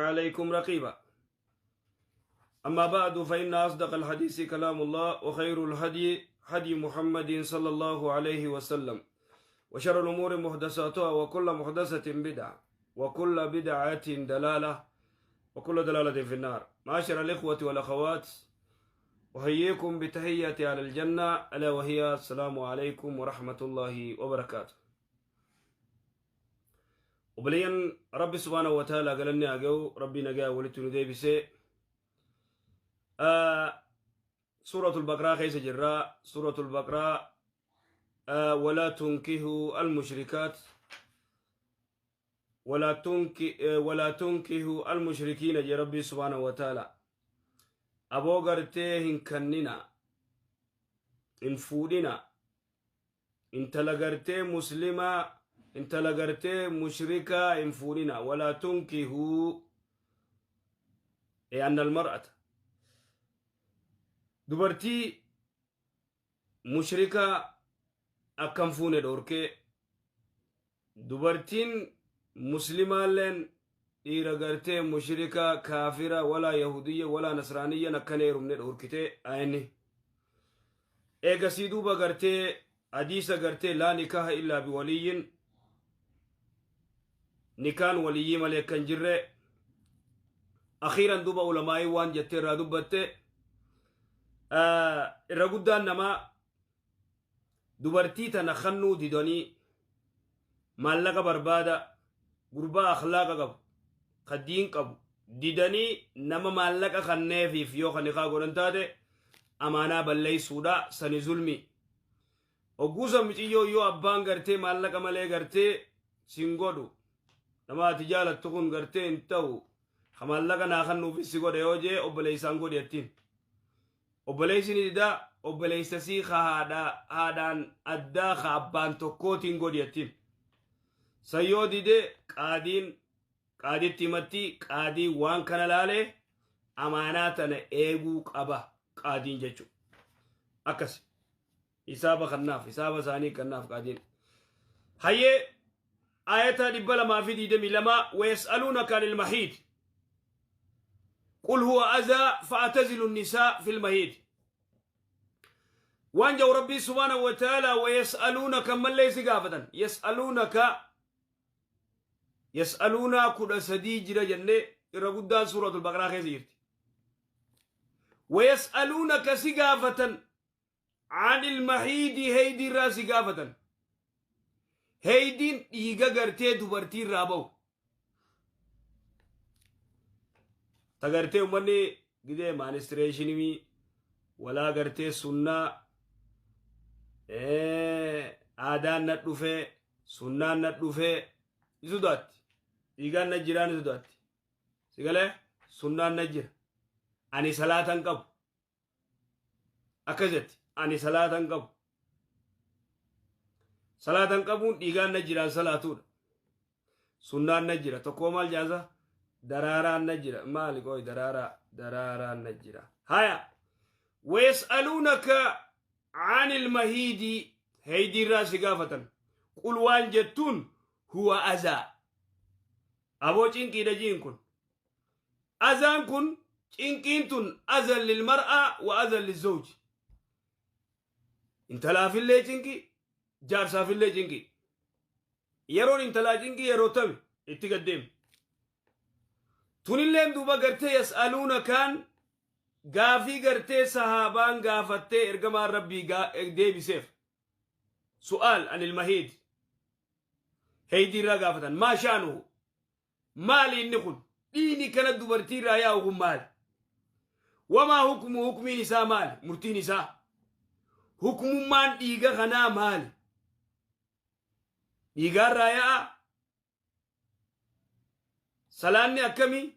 عليكم رقيبا. أما بعد، فإن أصدق الحديث كلام الله، وخير الهدي هدي محمد صلى الله عليه وسلم، وشر الأمور محدثاتها، وكل محدثة بدعة، وكل بدعة دلالة، وكل دلالة في النار. معاشر الإخوة والأخوات، أحييكم بتحية أهل الجنة، ألا وهي السلام عليكم ورحمة الله وبركاته. Obboleeyyan Rabbi سبحانه وتعالى galanni haa ga'u. Rabbi nagaa walitti nu deebisee. سورة البقرة keessa jirra. سورة البقرة، ولا تنكحوا المشركات ولا تنكحوا المشركين jee Rabbi سبحانه وتعالى. Aboo gartee hin kannina, hin fuudhina intala gartee muslimaa, intala gartee mushrikaa hin fuudhina. ولا تنكحوا أن المرأة dubartii mushrikaa akkam fuune dhoorkee, dubartiin muslimaalleen dhiira gartee mushrikaa, kaafira, ولا يهودية ولا نصرانية akkana heerumne dhoorkitee ayinni. Eegasii duuba gartee hadiisa gartee لا نكاح إلا بولي, nikaan waliyyii malee kan jirre. Akhiiran duuba ulamaa'ii waan jettee irraa dubbatte, irra guddaan namaa dubartii tana kannuu didanii maallaqa barbaada, gurbaa akhlaaqa qabu ka diin qabu didanii nama maallaqa kanneefiif yoo kan nikaa godhan taate, amaanaa balleeysuudha sani, zulmi. Ogguusa miciyyoo yoo abbaan gartee maallaqa malee gartee sin godhu, nama ati jaalattu kun gartee hin ta'u, ka maallaqa naa kannuufis si godhe yoo jee, obboleessaan godhi attiin. Obboleessi ni didaa, obboleessa sii ka haadhaan addaa ka abbaan tokkootiin godhi attiin. San yoo dide, qaadiin qaaditti himatti. Qaadii waan kana laalee amaanaa tana eeguu qaba qaadiin jechuudha. Akkas hisaaba kannaaf, hisaaba isaanii kannaaf qaadiin. Hayyee, ayata 222: ويسألونك عن المحيض قل هو أذى فاعتزلوا النساء في المحيض. Waan jau Rabbii سبحانه وتعالى: ويسألونك mallee si gaafatan. يسألونك, يسألون 13 jira jennee, irra guddaan سورة البقرة keessa jirti. ويسألونك si gaafatan, عن المحيض heydii irraa si gaafatan. Heydiin dhiiga gartee dubartii irraa ba'u ta gartee ummanni gidee menstruation walaa gartee sunnaa aadaan na dhufee, sunnaan na dhufee ni sodaatti, dhiigaan na jiraa ni sodaatti. Si galee? Sunnaan na jira, ani salaatan qabu akkas jetti. Ani salaatan qabu, salaatan qabuun dhiigaan na jiraan salaatuudha. Sunnaan na jira tokkoo maal jaasa, daraaraan na jira maali, qoy, daraaraa, daraaraan na jira. Haya, ويسألونك عن المحيض heydii irraa si gaafatan. قل waan jettuun هو أذى aboo cinqiidha jiin kun. Azaan kun, cinqiin tun, أذى للمرأة وأذى للزوج, intalaafillee cinqi, jaarsaafillee cinqi. Yeroon intalaa cinqii yeroo tami itti gaddeemu tunilleen duuba gartee يسألونك gaafii gartee sahaabaan gaafattee ergamaan Rabbii deebiseef. سؤال عن المحيض, heydii irraa gaafatan. ما شأنه, maali inni kun, dhiini kana dubartii irraa yaa'u kun maali? وما حكمه, hukmiin isaa maali, murtiin isaa, hukmummaan dhiiga kanaa maali? Dhiigaarraa yaa'a, salaanni akkamii,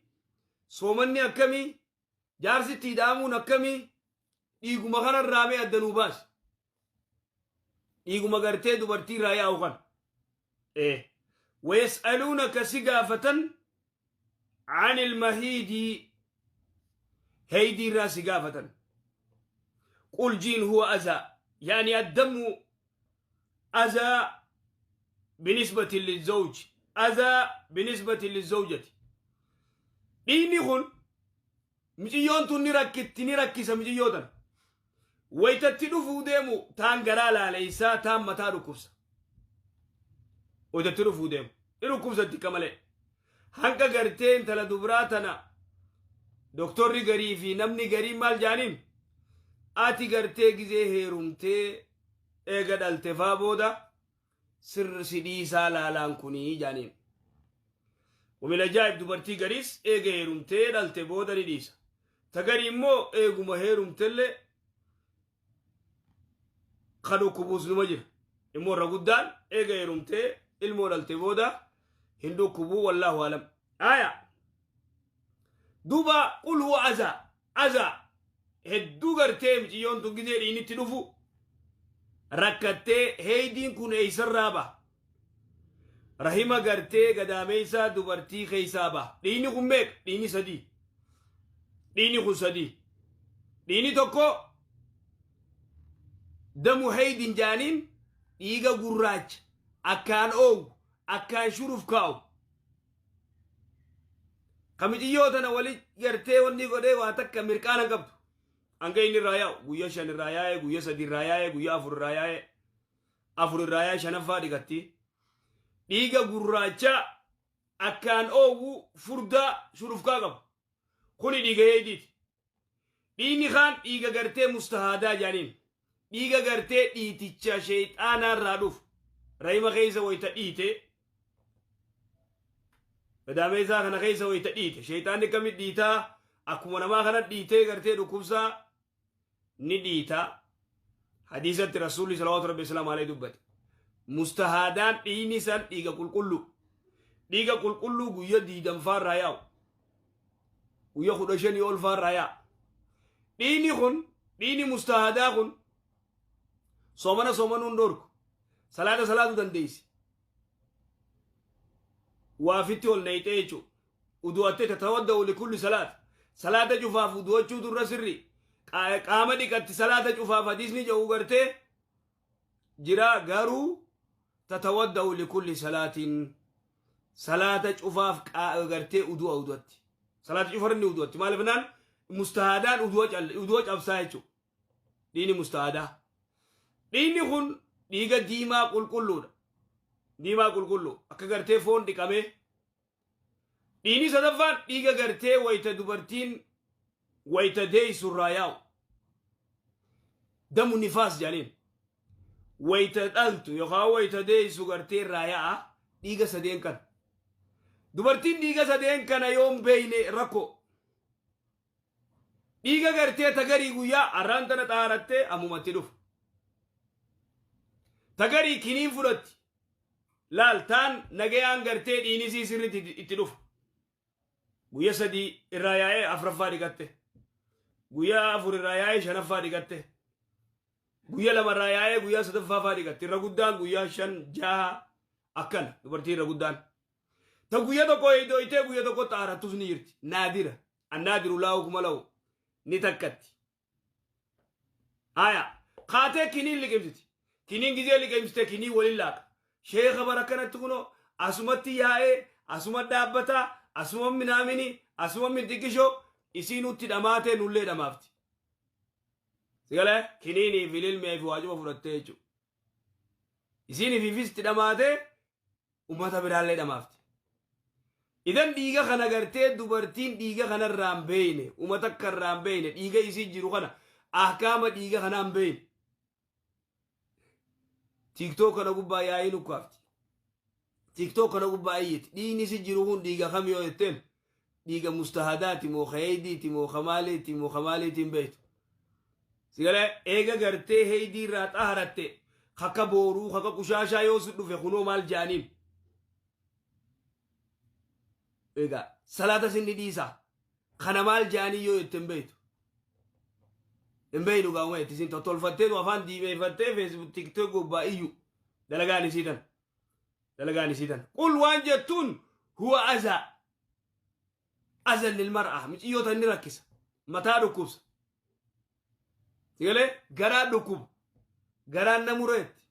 soomanni akkamii, jaarsitti hidhaamuun akkamii? Dhiiguma kanarraa mee adda nuu baasi, dhiiguma gartee dubartii irraa yaa'u kana. ويسألونك si gaafatan, عن المحيض heydii irraa si gaafatan. قل jiin هو أذى, يعني الدم أذى بالنسبة للزوج, أذى بالنسبة للزوجة. Dhiigni kun miciyyoon tun ni rakkitti, ni rakkisa miciyyoo tana. Waytatti dhufuu deemu taan garaa laaleysaa, taan mataa dhukkubsa. Waytatti dhufuu deemu ni dhukkubsatti akka malee. Hanqa gartee intala dubraa tana doktorri garii fi namni garii maal jaaniin, ati gartee gizee heerumtee eega dhalte faa booda sirri si dhiisaa laalaan kunii jaaniin. Wamil ajaa'ib, dubartii gariis eega heerumtee dhalte booda ni dhiisa. Ta garii immoo eeguma heerumtellee ka dhukkubuus numa jira. Immoo irra guddaan eega heerumtee ilmoo dhalte booda hin dhukkubuu, wallaahu alam. Aya. Duuba qul huwa azaa azaa hedduu gartee miciyyoon tun gizee dhiinitti dhufu rakkattee. Heeydiin kun eeysarraa baha? Rahima gartee gadaameeysaa dubartii keeysaa baha. Dhiigni kun meeqa? Dhiigni sadii. Dhiigni kun sadii. Dhiigni tokko damu heeydin jaaniin, dhiiga gurraacha akkaan oowu, akkaan shuruf kaa'u, ka miciyyoo tana wali gartee wanni godhee waa takka mirqaana hin qabdu. Hanga inni irraa yaa'u guyya 5 irraa yaa'e, guyya 3 irraa yaa'e, guyya 4 irraa yaa'e, 4 irraa yaa'e, shanaffaa dhiqatti. Dhiiga gurraacha akkaan oowwu, furdaa, shurufkaa qabu. Kuni dhiiga heeydiiti. Dhiigni kaan dhiiga gartee mustahaadaa jaaniin. Dhiiga gartee dhiiticha sheeyxaanaa irraa dhufu. Rahima keessa wayita dhiite, gadaameessaa kana keessa wayita dhiite, sheeyxaanni akkamitti dhiitaa? Akkuma namaa kana dhiitee gartee dhukkubsaa ni dhiita. Hadiisatti Rasuulli salawaatu rabbi islaam alayhi dubbate. Mustahaadaan dhiigni san dhiiga qulqulluu. Dhiiga qulqulluu guyya 20 irraa yaa'u. Guyya 15 ol faarraa yaa'a. Dhiigni kun, dhiigni mustahaadaa kun, soomana soomanuun dhorku. Salaata salaatu dandeessi. Waafitti ol nayxee jechuudha. Udu'attee tatawadda'u likulli salaat. Salaata cufaaf udu'achuu durra sirri. Qaama dhiqatti salaata cufaaf hadiisni jedhu gartee jira, garuu tatawadda'u likulli salaatiin, salaata cufaaf gartee udu'a udu'atti. Salaata cufarra ni udu'atti. Maaliif naan mustahaadaan udu'a cabsaa jechuudha. Dhiigni mustahaadaa. Dhiigni kun dhiiga diimaa qulqulluudha. Diimaa qulqulluu akka gartee foon dhiqamee. Dhiigni sadaffaan dhiiga gartee wayita dubartiin wayita deessu irraa yaa'u. Damu nifaas jedhaniin. Wayita dhaltu yookaan wayita deessu gartee irraa yaa'a dhiiga sadeen kana. Dubartiin dhiiga sadeen kana yoon beeyne rakkoo. Dhiiga gartee tagarii guyyaa har'aan tana xaarattee ammumatti dhufa. Tagarii kiniin fudhatti. Laal, taan nagayaan gartee dhiinisii sirriitti itti dhufa. Guyya 3 irraa yaa'ee afuraffaa dhiqatte. Guyyaa 4 irraa yaa'ee shanaffaa dhiqatte. Guyya 2 irraa yaa'ee guyyaa sadaffaa faa dhiqatte. Irra guddaan guyyaa 5, 6 akkana dubartii irra guddaan. Ta guyya tokko eeydoytee guyya tokko xaarattus ni jirti. Naadira. Annaadiru laa hukma lahu. Ni takkatti. Haya. Kaatee kiniin liqimsiti. Kiniin gizee liqimsite kinii waliin laaqa. Sheeka bara kanatti kunoo asumatti yaa'ee, asuma dhaabbataa, asuma minaamini, asuma minxiqishoo isii nutti dhamaatee nullee dhamaafti. Sigalee kiniinii fi lilmee fi waajuma fudhattee jechuudha. Isiin ifiifis itti dhamaatee ummata biraallee dhamaafti. Idan dhiiga kana gartee dubartiin dhiiga kanarraa hin beeyne, ummata akka irraa hin beeyne, dhiiga isii jiru kana ahkaama dhiiga kanaa hin beeyne. TikTok kana gubbaa yaa'ii nukkaafti. TikTok kana gubbaa iyyiti. Dhiigni si jiru kun dhiiga kam yoo jetteen, dhiiga mustahadaati moo ka heeydiiti moo ka maaliiti moo ka maaliiti hin beektu. Sigalee eega gartee heeydii irraa xaharatte kaka booruu kaka qushaashaa yoo si dhufe kunoo maal jaaniin. Egaa salaata sinni dhiisaa. Kana maal jaanii yoo jette hin beektu. Hin beeknu gaa'uma jetti isin tottolfatteetu afaan diimeeffattee Facebook, TikTok gubbaa iyyu dalagaan isii tan. Dalagaan isii tan. Qul waan jettuun huwa azaa. Azan lil mar'a miciyyoota inni rakkisa. Mataa dhukkubsa. Sigalee garaa dhukkuba. Garaan na mureetti.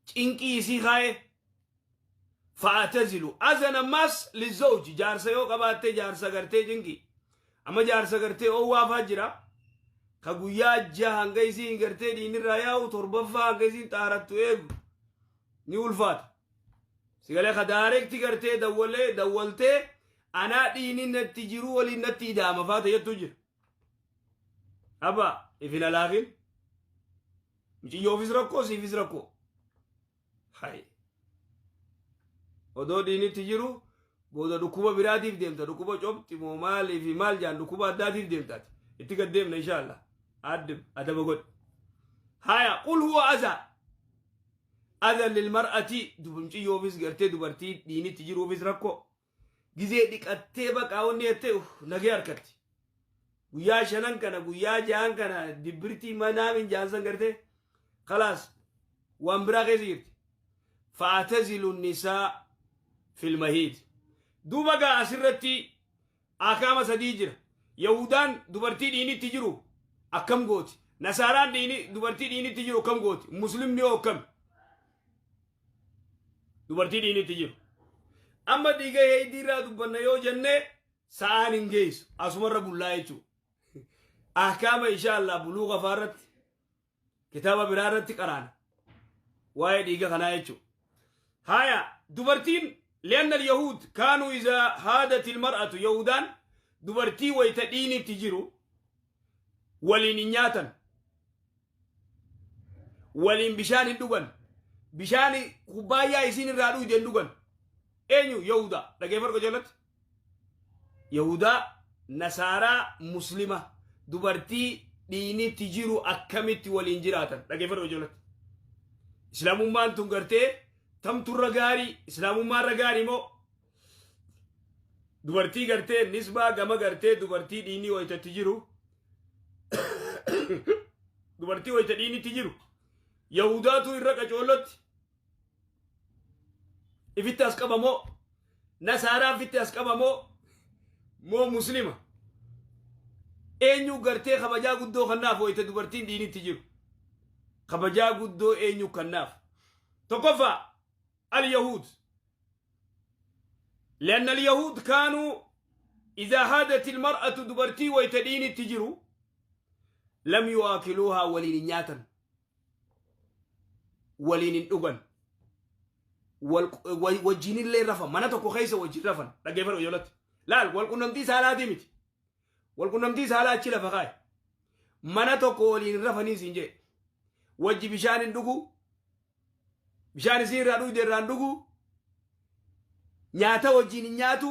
Cinqii isii kaa'ee. Fa'atazilu azan ammaas lizawji, jaarsa yoo qabaatte, jaarsa gartee cinqi. Amma jaarsa gartee oowwaafaa jira ka guyyaa 6 hanga isiin gartee dhiinirraa yaa'u, torbaffaa hanga isiin xaarattu eegu ni ulfaata. Sigalee ka direct gartee dawwalee dawwaltee anaa dhiini natti jiru waliin natti idaama faata jettu jira. Abba, ifin alaafin muciyyoofis rakkoo, siifis rakkoo. Hay. Odoo dhiinitti jiru booda dhukkuba biraatiif deemta, dhukkuba cobxi moo maalii fi maal jaan, dhukkuba addaatiif deemtaati. Itti gad deemna inshallah. Addib adaba godhi. Haya, qul huwa azaa. Azan lilmar'ati, muciyyoofis gartee dubartii dhiinitti jiruufis rakkoo. Gizee dhiqattee baqaa wanni jettee nagee harkatti. Guyyaa shanan kana, guyyaa ja'an kana dibbirtii manaa minjaansan gartee khalaas waan biraa keessa jirti. Fa'atazilu nisaa fil mahiid. Duuba gaa asirratti akaama sadii jira. Yahudaan dubartii dhiinitti jiru akkam gooti? Nasaaraan dhiini dubartii dhiinitti jiru akkam gooti? Muslimni hoo akkam? Dubartii dhiinitti jiru. Amma dhiiga heeydiirraa dubbanna yoo jenne sa'aan hin geessu. Asumarra bullaa jechuudha. Ahkaama insha Allah buluuqa faarratti kitaaba biraa irratti qaraana. Waa'ee dhiiga kanaa jechuudha. Haya, dubartiin lianna al-yahuud kaanuu izaa haadat ilmar'atu, yahudaan dubartii wayita dhiinitti jiru waliin hin nyaatan, waliin bishaan hin dhugan, bishaan kubbaayyaa isiin irraa dhuyde hin dhugan. Eenyu? Yahudaa. Dhageeffadhu jalatti. Yahudaa, nasaaraa, muslima dubartii dhiinitti jiru akkamitti waliin jiraatan? Dhageeffadhu jalatti. Islaamummaan tun gartee tamturra gaarii, islaamummaarra gaarii moo dubartii gartee nisbaa gama gartee dubartii dhiinii wayitatti jiru, dubartii wayita dhiinitti jiru Yahudaatu irra qacoollotti ifitti as qabamoo, nasaaraa ifitti as qabamoo moo muslima? Eenyu gartee kabajaa guddoo kannaaf wayita dubartiin dhiinitti jiru? Kabajaa guddoo eenyu kannaaf? Tokkoffaa, al-yahuud. لأن اليهود كانوا إذا هادت المرأة، دبرتي ويتدين تجرو، لم يؤكلوها، ولين نياتا ولين dhugan, wajjinillee rafan, mana tokko keessa wajjin rafan. Dhaggeeffadhu ijoolletti. Laal, walqunnamtii saalaatii miti, walqunnamtii saalaa achi lafa kaa'e. Mana tokko waliin rafanii siin jee, wajji bishaan hin dhugu, bishaan isii irraa dhugde irraa hin dhugu, nyaata wajjin hin nyaatu,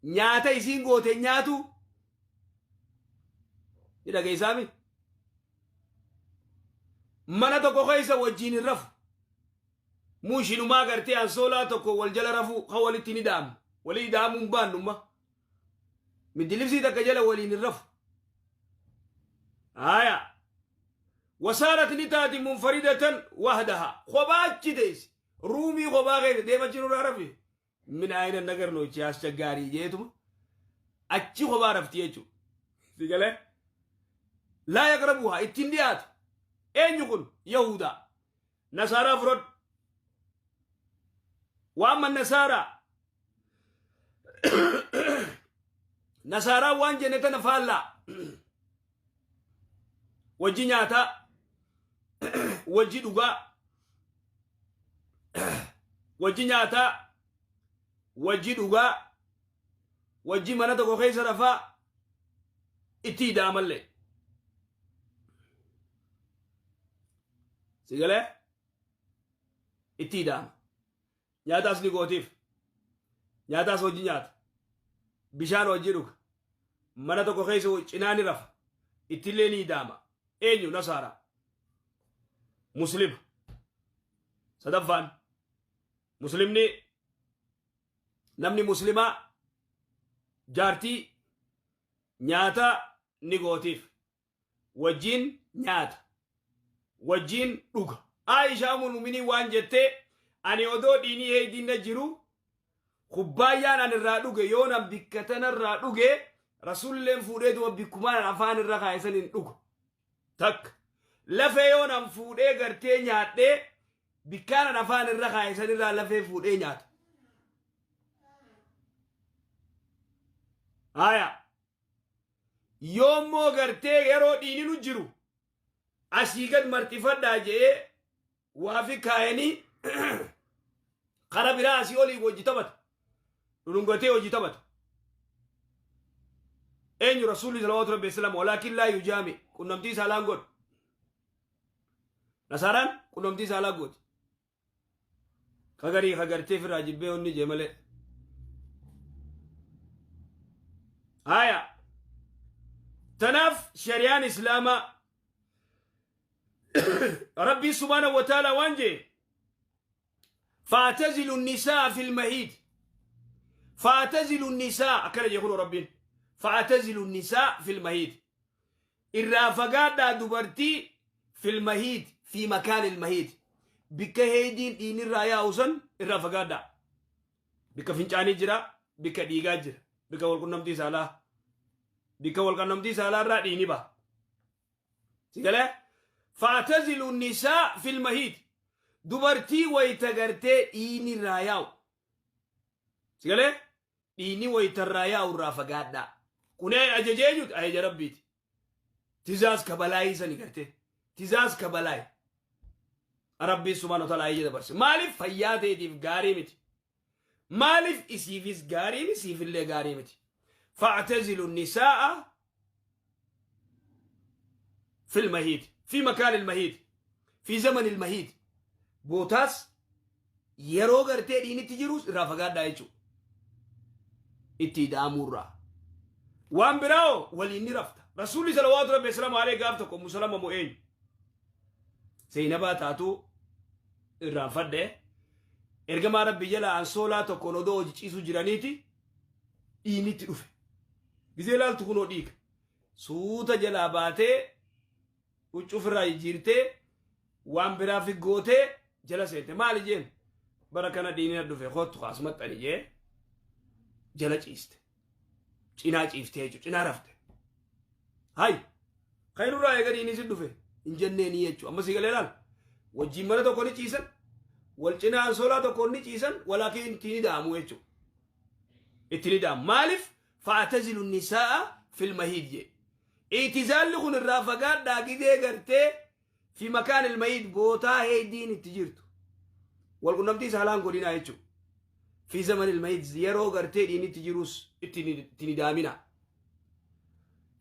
nyaata isiin goote hin nyaatu. Ni dhageessaami? Mana tokko keessa wajjin hin rafu. Muushinumaa gartee ansoolaa tokko wal jala rafuu kan walitti ni da'amu, walii da'amuu hin baannumma, middilibsii takka jala waliin hin rafu. Haya, wasaarat ni taati munfaridatan wahdaha, kophaa achi teessi, roomii kophaa keessa deema jiru irraa rafi. Min ayina nagar ነው እቺ አስቸጋሪ jeetuma achi kophaa rafti jechuudha. Si galee? Laa yaqrabuha, ittiin dhiyaatu. Eenyu kun? Yahudaa. Nasaaraa fudhadhu. Waan man nasaaraa. Nasaaraa waan jenne tana faallaa. Wajji nyaataa. Wajji dhugaa. Wajji nyaataa. Wajji dhugaa. Wajji mana tokko keessa rafaa. Itti ida'amallee. Si galee? Itti ida'ama. Nyaataas ni gootiif. Nyaataas wajji nyaata. Bishaan wajji dhuga. Mana tokko keessa cinaa ni rafa. Ittillee ni ida'ama. Eenyu? Nasaaraa. Muslima. Sadaffaan. Muslimni, namni muslimaa jaartii nyaata ni gootiif. Wajjiin nyaata. Wajjiin dhuga. Aishaa Umul waan jettee, ani odoo dhiinii heeydiin na jiru kubbaayyaan ani irraa dhuge yoo nan bikka tanarraa dhuge, rasulleen fuudhee duma bikkumaan afaan irra kaa'e san hin dhugu. Takka. Lafee yoo nan fuudhee gartee nyaadhee Bikkaanan afaan irra kaaye san irraa lafee fuudhee nyaata. Haya. Yoommoo gartee yeroo dhiininu jiru asii gad marxifadhaa je'ee waa fi kaayanii kara biraa asii olii wajji taphata. Dhudhungatee hojii taphata. Eenyu Rasuulli salawaatu rabbi wasalaamu walaakin laa yujaami qunnamtii saalaan godhu. Nasaaraan qunnamtii saalaa gooti. Kagarii kagartee firraa jibbee onni jee malee. Haya. Tanaaf shari'aan Islaamaa Rabbii subhaanahu wa ta'ala waan jee فاعتزلوا النساء في المهيد فاعتزلوا النساء akkana jee kunoo Rabbiin فاعتزلوا النساء في المهيد irraa fagaadhaa dubartii في المهيد في مكان المهيد bikka heeydiin dhiinirraa yaa'u san irraa fagaadhaa. Bikka fincaanii jira, bikka dhiigaa jira, bikka walqunnamtii saalaa, bikka walqunnamtii saalaa irraa dhiini baha. Si galee? فاعتزلوا النساء في المهيد dubartii wayita gartee dhiini irraa yaa'u. Si galee? Dhiini wayita irraa yaa'u irraa fagaadhaa. Kun ajaja eenyuti? Ajaja Rabbiiti. Tizaaz kabalaayii sani gartee. Tizaaz kabalaayii. Rabbiin subhaanahu wa ta'ala ajaja dabarse. Maaliif fayyaa ta'eetiif gaarii miti? Maaliif isiifis gaarii miti, siifillee gaarii miti. فاعتزلوا النساء في المهيد في مكان المهيد في زمن المهيد bootaas yeroo gartee dhiinitti jirus irraa fagaadhaa jechuudha. Itti ida'amuurraa. Waan biraa waliin ni rafta. Rasuulli salawaatu rabbi salaamu alayhi gaaf tokko Musalama moo eenyu? Seenabaa taatu irraanfadhe. Ergamaa Rabbi jala ansoolaa tokkoon odoo hojii ciisu jiraniiti dhiinitti dhufe. Gizee ilaaltu kunoo dhiiga. Suuta jalaa baatee huccuu ofirraa jijjiirtee waan biraa figgootee jala seente. Maali jeen? Bara kana dhiinina dhufe kottu kaas maxxani jee jala ciiste. Cinaa ciiftee jechuudha. Cinaa rafte. Hay! Kayrurraa eega dhiinni si dhufe hin jenneeni jechuudha. Amma si galee laal. Wajjin mana tokko ni ciisan. Wal cinaa ansoolaa tokko ni ciisan. Walaakin itti ni da'amu jechuudha. Itti ni da'amu. Maaliif? فاعتزلوا النساء في المهيد jee. Itizaalli kun irraa fagaadhaa gidee gartee في مكان المهيد bootaa heeydiin itti jirtu. Wal qunnamtii saalaan godhinaa jechuudha. في زمن المهيد yeroo gartee dhiinni itti jirus itti ni daamina.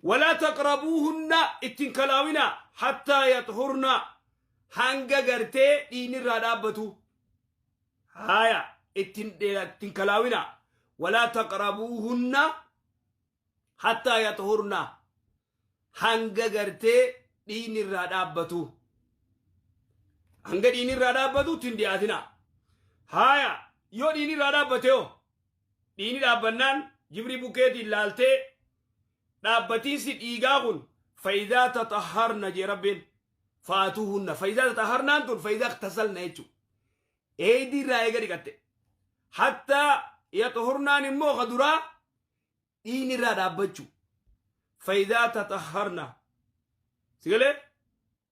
ولا تقربوهن ittiin kalaawina حتى يطهرن hanga gartee dhiinni irraa dhaabbatu. Haya ittiin kalaawina. ولا تقربوهن حتى يطهرن hanga gartee dhiinni irraa dhaabbatu. Hanga dhiinni irraa dhaabbatu ittiin dhiyaatina. Haya yoo dhiinni irraa dhaabbate hoo dhiinni dhaabbannaan jibrii bukkeetiin laaltee dhaabbatiinsi dhiigaa kun فإذا تطهرن jee Rabbiin فأتوهن فإذا تطهرن tun فإذا اغتسلن jechuudha. Eedii irraa eega dhiqatte. حتى يطهرن immoo ka duraa dhiinni irraa dhaabbachuu. فإذا تطهرن. Sigalee?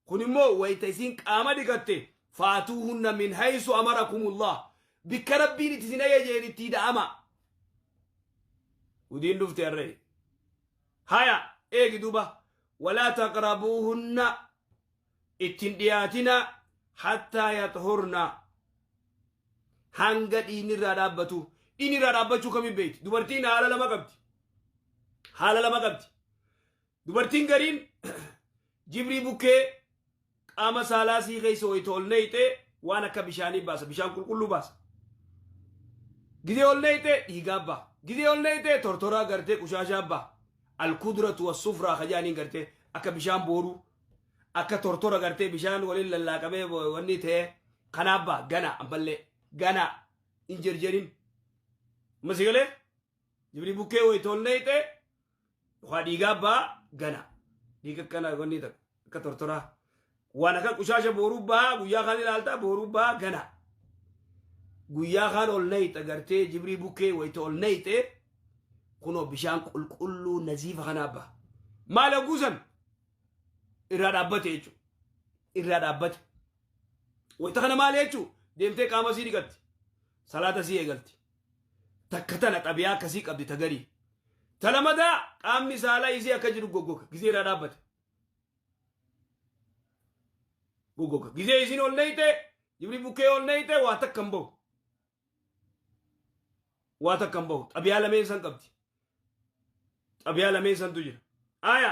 Kun immoo wayita isiin qaama dhiqatte فأتوهن من حيث أمركم الله. Bikka Rabbiin itti isin ajajeen itti da'ama. Gudiin dhufte harree. Haya eegi duuba. ولا تقربوهن ittiin dhiyaatina حتى يطهرن hanga dhiinni irraa dhaabbatu. Dhiinni irraa dhaabbachuu kamiin beekti? Dubartiin haala lama qabdi. Haala lama qabdi. Dubartiin gariin jibrii bukkee qaama saalaa sii keessa wayita ol neeyxee waan akka bishaanii baasa. Bishaan qulqulluu baasa. Gizee ol neeyxee dhiigaa ba'a. Gizee ol neeyxee tortoraa gartee qushaashaa ba'a. الكدرة والصفرة kajaaniin gartee akka bishaan booruu akka tortora gartee bishaan waliin lallaaqamee wanni ta'e kanaaf ba'a gana ammallee gana hin jerjerin. Amma si galee jibrii bukkee wayita ol neeyxee yookaan dhiigaa ba'a gana. Dhiiga akkana wanni takka akka tortoraa. Waan akka qushaasha booruu ba'a guyyaa kaan ilaaltaa booruu ba'a gana. Guyyaa kaan ol neeyxa gartee jibrii bukkee wayita ol neeyxee kunoo bishaan qulqulluu naziifa kanaa ba'a. Maal haguusan irraa dhaabbate jechuudha. Irraa dhaabbate. Wayta kana maal jechuu deemtee qaama sii dhiqatti. Salaata sii eegalti. Takka tana xabiyaa akkasii qabdi ta garii. Ta lamadaa qaamni saalaa isii akka jiru goggoga gizee irraa dhaabbate. Goggoga. Gizee isiin ol nayte jibri bukkee ol nayte waa takka hin bahu. Waa takka hin bahu. Xabiyaa lameen san qabdi. Xabiyaa lameen santu jira. Aya.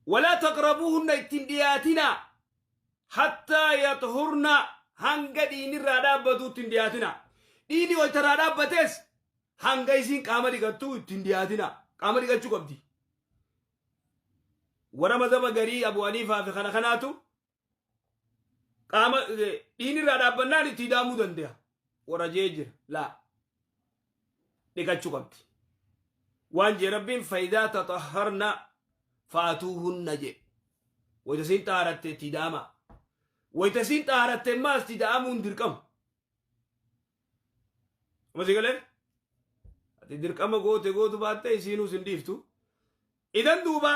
Walaa taqrabuuhunna ittiin dhiyaatinaa hattaa yaxhurna hanga dhiinirraa dhaabbatu ittiin dhiyaatinaa. Dhiini waytarraa dhaabbates hanga isiin qaama dhiqattu ittiin dhiyaatinaa. Qaama dhiqachuu qabdi. Warra mazhaba garii Abu Haniifaa fi kana kanaatu qaama dhiinirraa dhaabbannaan itti hidhaamuu danda'a. Warra jee jira. Laa. Dhiqachuu qabdi. Waan jee Rabbiin faayidaa taxaharna faatuuhunna jee. Wayita isiin xaaratte itti hidhaama. Wayita isiin xaaratte immaas itti hidhaamuun dirqama. Amma si galee? Ati dirqama goote gootu baatte isiinuu sin dhiiftu. Idan duuba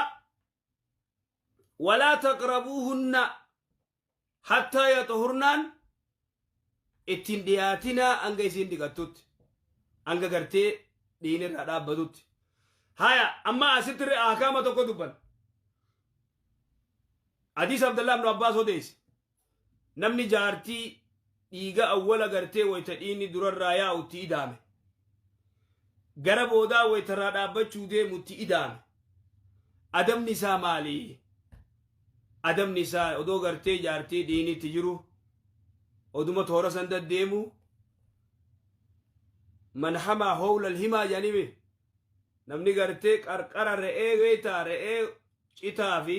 walaa taqrabuuhunna hattaa yaxuhurnaan ittiin dhiyaatinaa hanga isiin dhiqattutti hanga gartee dhiin irraa dhaabbatutti. Haya amma asitti irra ahkaama tokko dubban. Hadiis Abdallah ibn Abbaas odeesse. Namni jaartii dhiiga awwala gartee wayta dhiinni durarraa yaa'utti idaame. Gara boodaa waytarraa dhaabbachuu deemutti idaame. Adabni isaa maali? Adabni isaa odoo gartee jaartii dhiinitti jiru oduma toora san daddeemu man hamaa howlal himaa jedhanii namni gartee qarqara re'ee beektaa re'ee citaa fi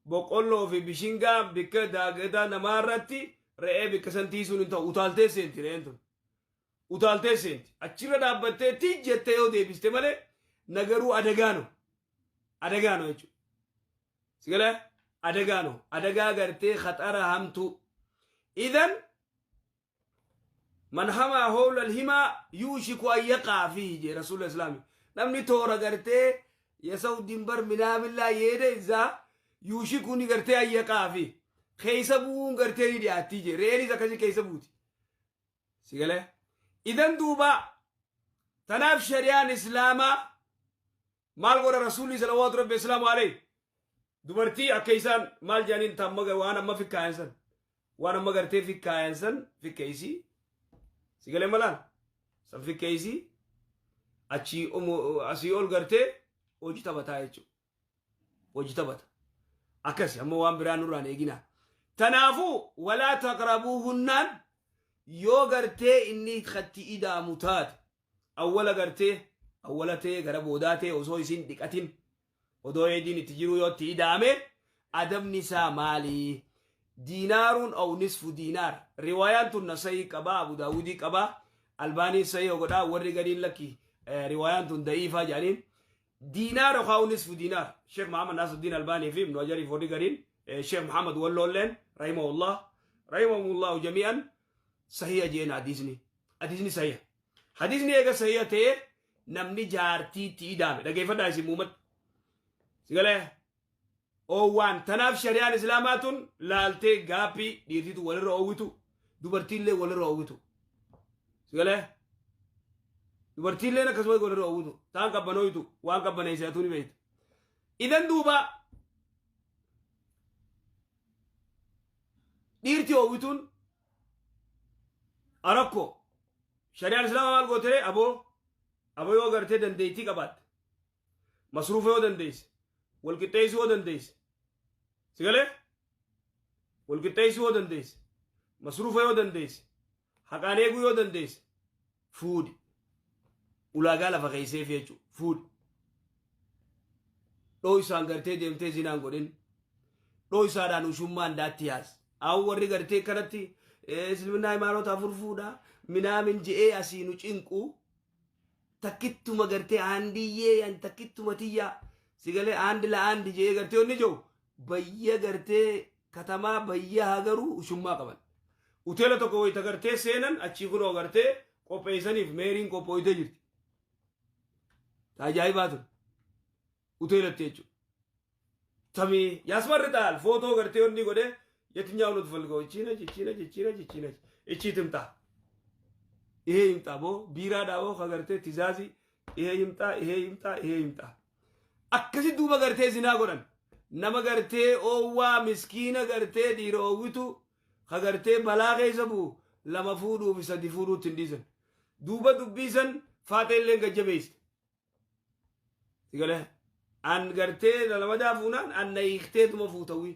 boqqolloo fi bishingaa bikka daagataa namaa irratti re'ee bikka san tiisuun hin ta'u utaaltee seenti re'een tun. Utaaltee seenti. Achirra dhaabbattee ti jettee yoo deebiste malee nagaruu adagaano. Adagaano jechuudha. Sigalee adagaano. Adagaa gartee khaxara hamtuu. Idan Man hamaa howlal himaa yuushiku an yaqaa fiihi jee rasuula islaami. Namni toora gartee yasaw dinbar minaamillaa yeede izaa yuushiku ni gartee an yaqaa fiihi. Keessa bu'uun gartee ni dhiyaattii jee. Re'eenis akkasii keessa buuti. Si galee? Idan duuba tanaaf shari'aan islaamaa maal godha rasuulli salawaatu rabbi islaamu alayhi dubartii akka isaan maal jedhaniin tamma waan amma fikkaayan san waan amma gartee fikkaayan san fikkeessii si galee malaan san fikkeessii achii asii ol gartee hojii taphataa jechuudha. Hojii taphata. Akkasi amma waan biraa nurraan eeginaa. Tanaafuu walaa taqrabuuhunnaan yoo gartee inni katti idaamu taate awwala gartee awwala ta'ee gara boodaa ta'e osoo isin dhiqatin odoo eediin itti jiruu yoo itti idaame adabni isaa maali? Diinaaruun aw nisfu diinaar. Riwaayaan tun Nasayii qaba, Abu Daawudii qaba, Albaaniin sahih godha, warri gadiin lakki riwaayaan tun da'iifaa jedhaniin. Diinaar yookaan nisfu diinaar. Sheekh Muhammad Naasuddiin Albaanii fi Ibnu Hajarii fi warri gadiin Sheekh Muhammad Walloolleen rahimahullah rahimahumullahu jami'an sahiha jeen hadiisni. Hadiisni sahiha. Hadiisni eega sahiha ta'e namni jaartii itti idaame dhageeffadhaa isin muumatti. Sigalee oowwaan tanaaf shari'aan islaamaa tun laaltee gaappii dhiirtitu walirra oowwitu dubartiillee walirra oowwitu. Sigalee dubartiilleen akkasuma walirra oowwitu taan qabbanooytu waan qabbaneesse atuu ni beekta. Idan duuba dhiirti oowwituun rakkoo shari'aan islaamaa maal goote aboo aboo yoo gartee dandeettii qabaatte masruufa yoo dandeesse wal qixxeessuu yoo dandeesse si galee wal qixxeessuu yoo dandeesse masruufa yoo dandeesse haqaan eeguu yoo dandeesse fuudhi ulaagaa lafa keesseef jechuudha fuudhi dhoo isaan gartee deemtee zinaan godhin dhoo isaadhaan ushummaan daatti yaas awwan warri gartee kanatti islminaa hayimaanota afur fuudha minaamin je'ee asii nu cinqu takkittuma gartee aandiyyee yan takkittuma tiyyaa si galee aandi la aandi je'ee gartee onni jiru bayya gartee katamaa bayya hagaruu ushummaa qaban. Hoteela tokko wayita gartee seenan achii kunoo gartee qopheessaniif meeriin qophooytee jirti. Ajaa'ibaa tun. Hoteelatti jechuudha. Tamii yaasmarri xaal footoo gartee onni godhee የትኛው ነው ትፈልገው? እቺ ነች፣ እቺ ነች፣ እቺ ነች፣ እቺ ነች፣ እቺ ትምጣ፣ ይሄ ይምጣ፣ ቦ ቢራ ዳቦ ከገርቴ ትእዛዚ ይሄ ይምጣ፣ ይሄ ይምጣ፣ ይሄ ይምጣ። Akkasi duuba gartee zinaa godhan nama gartee oowwaa miskiina gartee dhiira oowwitu ka gartee balaa keessa bu'u lama fuudhuuf sadi fuudhuutti hin dhiisan. Duuba dubbiisan faaxee illee gajjabeessite. Sigalee an gartee lamadaa fuunaan an na hiikteetuma fuutawwi.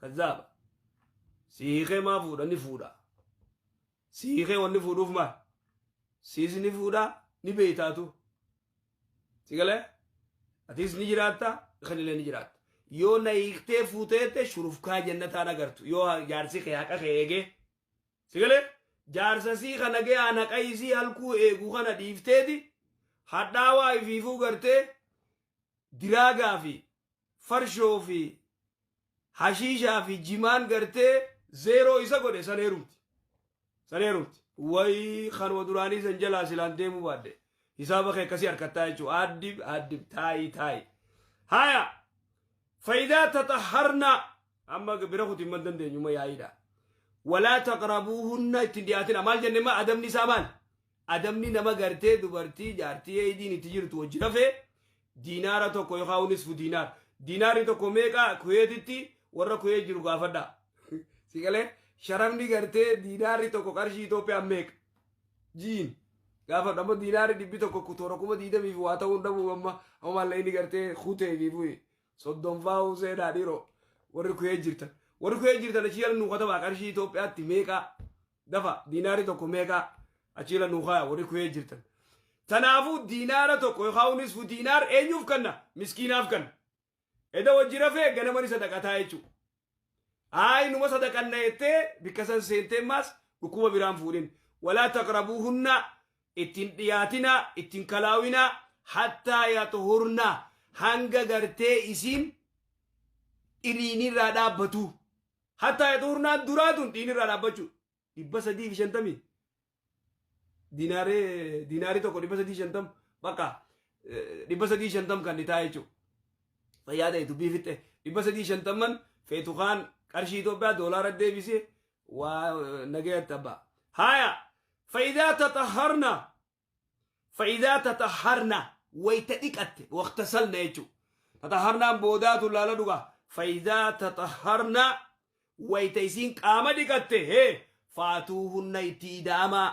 Kazzaaba. Si hiikee maa fuudha ni fuudha. Si hiikee wanni fuudhuuf maal? Siis ni fuudha ni beeytaatu. Sigalee atis ni jiraatta kanillee ni jiraatta. Yoo na hiiktee fuuteette shurufkaa jannataan agartu yoo jaarsi kee haqa kee eegee. Sigalee jaarsa sii kana gee aan haqa isii halkuu eeguu kana dhiifteeti hadhaawaa ifiifuu gartee diraagaa fi farshoo fi hashiishaa fi jimaan gartee zeeroo isa godhe san heerumti. San heerumti. Wayii kanuma duraanii san jalaa silaan deemuu baadde. Hisaaba kee akkasii harkattaa jechuudha. Addib addib taayi taayi. Haya. Faayidaa tataharna amma bira kutiin man dandeenyu yaa'iidha. Walaa taqrabuuhunna ittiin dhiyaatina maal jenne ma adabni isaa maal? Adabni nama gartee dubartii jaartii eeyidiin itti jirtu wajji rafee diinaara tokko yookaan nisfu diinaar. Diinaarri tokko meeqa Kuweetitti warra Kuweet jiru gaafadha. Sigalee sharafni gartee diinaarri tokko qarshii Itoophiyaa meeqa? Jiin. Gaafadha amma diinaarri 100 toora 20,000 waa ta'uu dhabuu amma amma maallaqni gartee kutee fi bu'e soddomfaa seenaa dhiiroo warri Kuweet jirtan. Warri Kuweet jirtan achi jala nuuqata qarshii Itoophiyaatti meeqa? Dafa diinaarri tokko meeqa? Achi jala nuuqaa warri Kuweet jirtan. Tanaafuu diinaara tokko yookaan nisfu diinaar eenyuuf kenna? Miskiinaaf kenna. Eda wajji rafee ganama ni sadaqataa jechuudha. Ayi numa sadaqanna jettee bikka san seentee maas dhukkuba biraan fuudhin. Walaa taqrabuuhunna ittiin dhiyaatina ittiin kalaawina hattaa yaxhurna hanga gartee isiin dhiriinirraa dhaabbatu. Hattaa yaxhurnaan duraa tun dhiinirraa dhaabbachuu. 350 diinaarii tokko 350 bakka 350 kan ni ta'a jechuudha. Fayyaa ta'e dubbii fixxe 350 feetu kaan qarshii Itoophiyaa doolaara deebisee waa nagayatti abbaa. Haya fa'idaa tataharna fa'idaa tataharna wayta dhiqatte waqtasalna jechuudha. Tataharnaan boodaatu laala dhugaa fa'idaa tataharna wayta isiin qaama dhiqatte hee faatuuhunna itti ida'amaa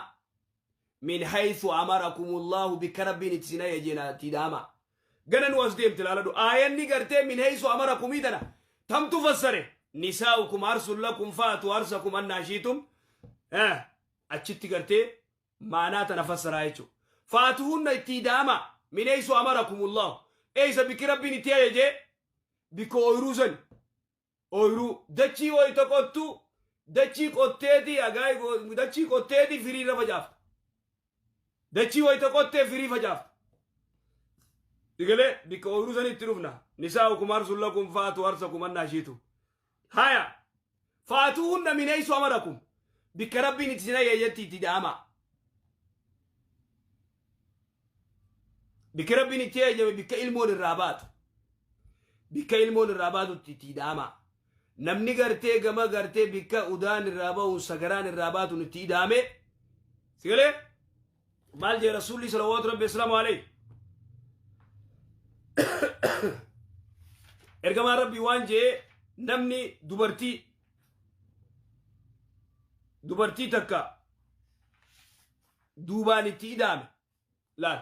min haythu amarakumullahu bikka rabbiin itti sin ajajeena itti ida'amaa. Gana nu as deemte laaladhu aayanni gartee min haythu amarakumii tana tamtu fassare nisaa'ukum harsun lakum faatu harsakum annaa shiitum achitti gartee maanaa tana fassaraa jechuudha. Faatuhunna itti ida'amaa min haythu amarakumullahu eeysa bikki rabbiin itti ajajee bikka ooyiruu sani ooyiruu dachii wayita qottu dachii qotteeti agaay dachii qotteeti firii irra facaafta. Dachii wayita qottee firii facaafta. Digalee bikka ooyiruu sani itti dhufna. Nisaa'ukum harsun lakum faatu harsakum annaa shiitum. Haya faatuhunna min haythu amarakum bikka rabbiin itti sin ajajetti itti ida'amaa. Bikka rabbiin itti ajajame bikka ilmoon irraa baatu. Bikka ilmoon irraa baatutti itti ida'amaa. Namni gartee gama gartee bikka udaan irraa bahu sagaraan irraa baatuun itti ida'ame. Sigalee maal jee rasuulli salawaatu rabbi islaamu alayhi. Ergamaan rabbii waan jee namni dubartii takka duubaan itti ida'ame laal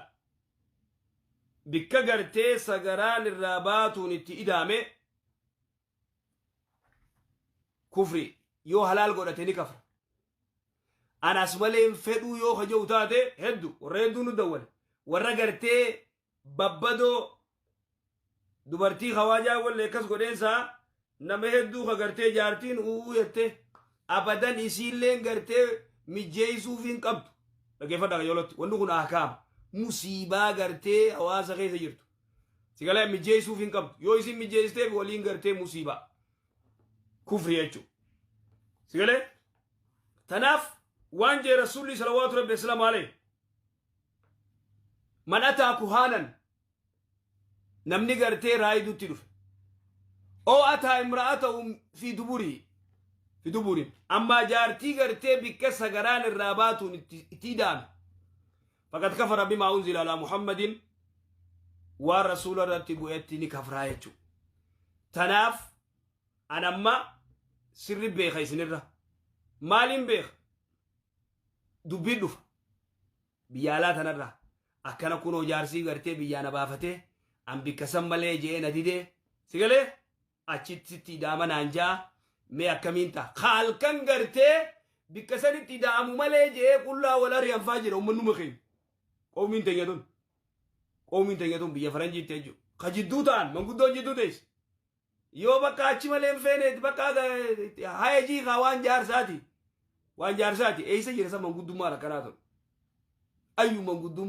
bikka gartee sagaraan irraa baatuun itti ida'ame kufri yoo halaal godhate ni kafra. Anas malee hin fedhuu yoo kaja'u taate heddu warra hedduu nu dawwale warra gartee babbadoo dubartii hawaajaa walle akkas godheensaa nama hedduu ka gartee jaartiin uuu jette abadan isiilleen gartee mijjeessuuf hin qabdu. Dhaggeeffadhaa qajeelootti wanni kun ahkaama musiibaa gartee hawaasa keessa jirtu. Sigalee mijjeessuuf hin qabdu yoo isin mijjeessiteef waliin gartee musiibaa kufri jechuudha. Sigalee tanaaf waan jee rasuulli salawaatu rabbi islaamu alayhi man ataa kuhaanan namni gartee raayidutti dhufe oo ataa imra'atahu fi duburii Fi duburiin ammaa jaartii gartee bikka sagaraan irraa baatuun itti ida'ame. Faqad kafara bimaa unzila alaa Muhammadin, waan rasuula irratti bu'etti ni kafraa jechuudha. Tanaaf anamma sirri beeka isinirra. Maaliin beeka? Dubbiin dhufa. Biyya alaa tanarraa akkana kunoo jaarsii gartee biyyaa na baafatee an bikka san malee je'ee na didee sigalee achitti sitti ida'ama naan ja'a, mee akkamiin ta'a? Ka halkan gartee bikka sanitti ida'amu malee je'ee qullaa wal ari'an faa jira ummannuma keenya. Qoomiin teenya tun. Qoomiin teenya tun biyya faranjiitti jechuudha. Ka jidduu ta'an manguddoon jidduu teessi. Yoo bakka achi malee hin feeneeti bakka haya jiikaa waan jaarsaati. Waan jaarsaati. Eessa jira sa manguddummaan akkanaa tun? Ayyu manguddummaa.